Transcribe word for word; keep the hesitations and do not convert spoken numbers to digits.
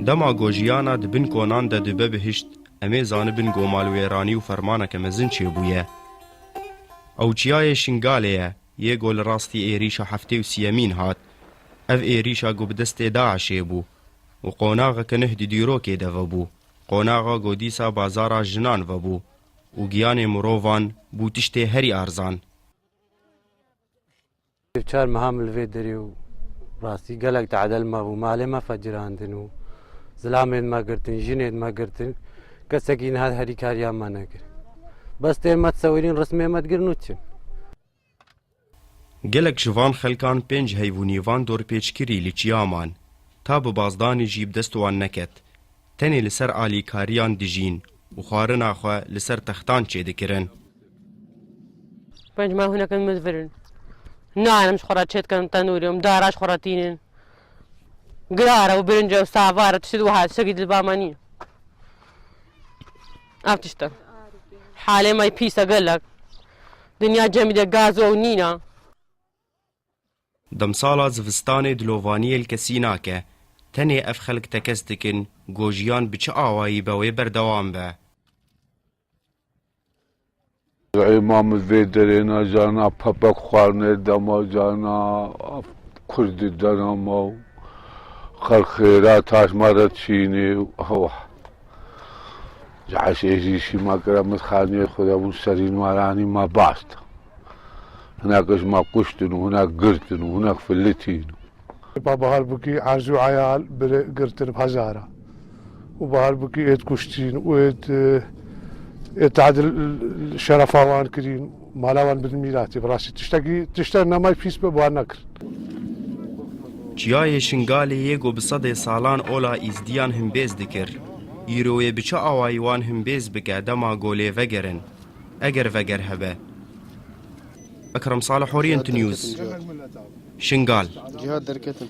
Dema ku jiyana di bin konan de dibe bihişt, em ê zanibin ku malwêranî û fermaneke mezin çêbûye. Ew çiyayê Şingalê ye, yê ku li rastî êrîşa heftê û siyemîn hat. Ev êrîşa ku bi destê DAIŞê bû û qonaxeke nuh di dîrokê de vebû, qonaxa ku dîsa bazara jinan vebû û giyanê mirovan bû tiştê herî arzan. Çar meha min li vê derê û rastî gelek tedel me bû, malê me fecirandin û zilamên me girtin, jinên me girtin. Kesekî niha herîkariya me nekir. Bes tên me disewirîn, rismê me digirin û çin. Gelek ji van xelkan pênc heyv û nîvan dorpêçkirî li çiya man. Ta bi bazdanê jî bi dest wan neket. Tenê li ser alîkariyan dijîn û xwarina xwe li ser textan çêdikirin. Pênc meh hûnekin min divirin. Nanim ji xwe re çêdikin tenûrê, em dara ji xwe re tînin. Girara û birince û savara tiştî di wiha tiştekî di li ba me nîne. Ev tişt e. Halê me pîs e gelek. Dinya cemî de gaz û ew nîne. Demsala zivistanê dilovaniyê li kesî nake. Tenê ev xelk tekez dikin, ku jiyan bi çi awayî be wê berdewam be. Ê ma min vê derê na cana pepek xwarine dema cana kurdî dena ma û xelk xêra taş ma re çînê û ewa. Ji eşê jî şî ma kira min xaniyê xwe de bûn serîn ma ranî ma bast. Hinek ji ma kuştin û hinek girtin û hinek filitîn. Pa Baharbûkî erzû eyal bire girtin bi hezara. Û Baharbûkî êd kuştîn û êd, êd tadil şerefa wan kirîn, mala wan bidin mîratê. Bi rastî tiştekî, tiştek nemay pîs be, bi wan nekir. Çiyayê Şingalê yê ku bi sedê salan ola Îzdiyan himbêz dikir. Îro yê bi çi awayî wan himbêz bike dema ku lê vegerin? Eger veger hebe. Ekrem Salih, Orient News, Şingal. Cihad derketin.